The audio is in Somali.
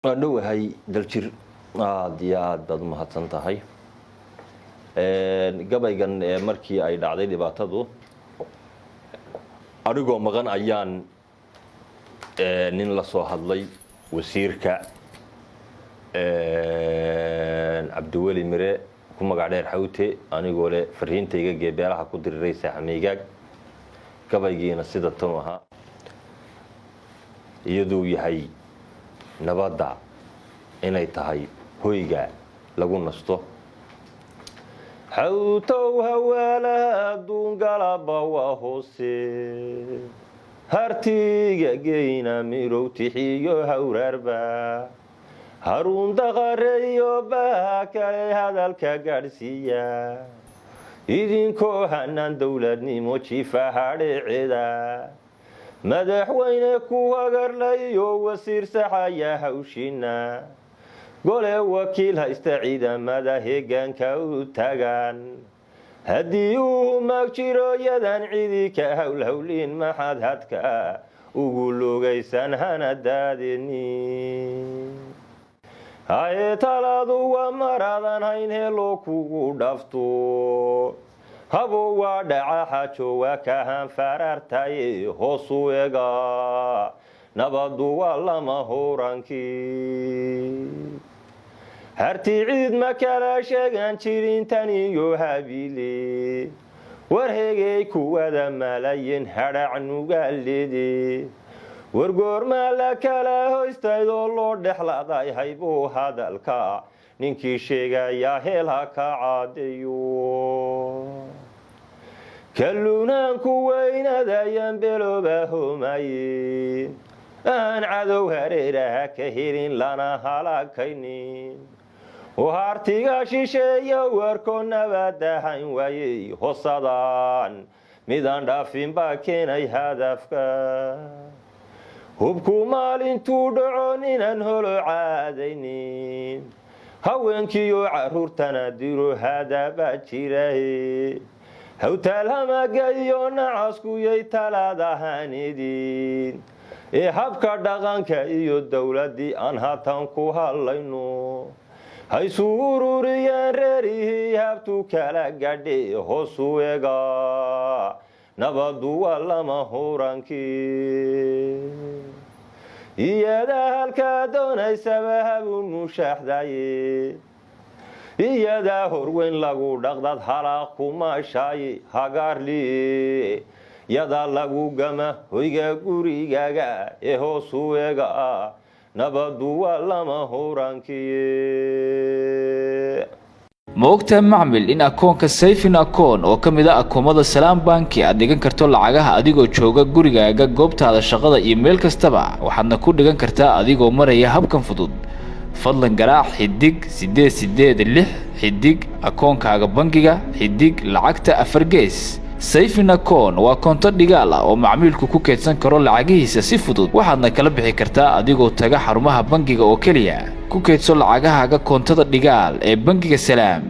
Waan dhowahay, Daljir, aada iyo aad baad umahadsan tahay. Gabaygan markii ay dhacday dhibaatadu, anigoo maqan ayaan nin la soo hadlay, wasiirka Cabdiweli Mire, ku magac dheer Xawte, anigoo leh fariintayga geebeelaha ku diriray Saaxameygaag. Gabaygiina sida tanu ahaa, iyaduu yahay nabadda inay tahay hoyga lagu nasto. Xawtow, hawaalaha duungalaba waa hoose, hartiga geyna mirow tixiyo hawraarba, Haruun Daqareeyo baha kale hadalka gaadhsiiya, idinkoo hanaan dowladnimo jiifa hadheceeda, madaxweyne ku hagarlayo, wasiir saxaya hawshina, gole wakiil haysta, ciidamada heegaanka u tagaan. Haddii uu maag jiro yadan cidi ka howlhowlin, maxaad hadka ugu lugaysaan hana daadeni? Haye, talaadu waa maradan hayn helo kugu dhafto, habo waa dhaca xajo, waa kahan faraartaye, hoosu ega, nabadu waa lama hurankii. Harti ciid ma kala sheegan jirin tan iyo Habile, warhegay kuwada malayin hadhac nugaalede, wargoormaa la kala hoystaydoo loo dhexladay haybuu hadalka ninkii sheegayaa heel ha ka cadeeyo. Kalluunaanku weynadayan belooba homaye, aan cadow hareeraha ka helin lana halakaynin, oo hartiga shisheeya warko nabadahayn waayey, hosadaan midaan dhaafin baa keenay hadafka. Hubku maalintuu dhaco ninaan holo caadaynin, haweenkiiyo caruurtana diro hadabaa jirahe, hawtaal hamagayo nacaskuyay talaadahanidin ee habka dhaqanka iyo dowladdii aan haatan ku hadlayno haysu ururiyeen reerihii habtu kala gadhe, hoosu ega, nabadu waa lama hurankii. Iyadaa halkaa doonaysaba habu mushaaxdaye, iyadaa horweyn lagu dhaqdad halaaq kumaashaaye, hagaarli yadaa lagu gama hoyga gurigaaga ee hoosu ega, nabadu waa lama huraankiye. Ma ogtahay, macmil, in akoonka saving account oo ka mid ah akoomada Salaam Banki aad dhigan karto lacagaha adigoo jooga gurigaaga, goobtaada shaqada iyo meel kastaba? Waxaadna ku dhigan kartaa adigoo maraya habkan fudud. Fadlan garaac *886* akoonkaaga bangiga, xidig, lacagta, afar gees. Saving account waa koonto dhigaal ah oo macmiilku ku keydsan karo lacagihiisa si fudud. Waxaadna kala bixi kartaa adigoo taga xarumaha bangiga oo keliya. Ku keydso lacagahaaga koontada dhigaal ee bangiga Salaam.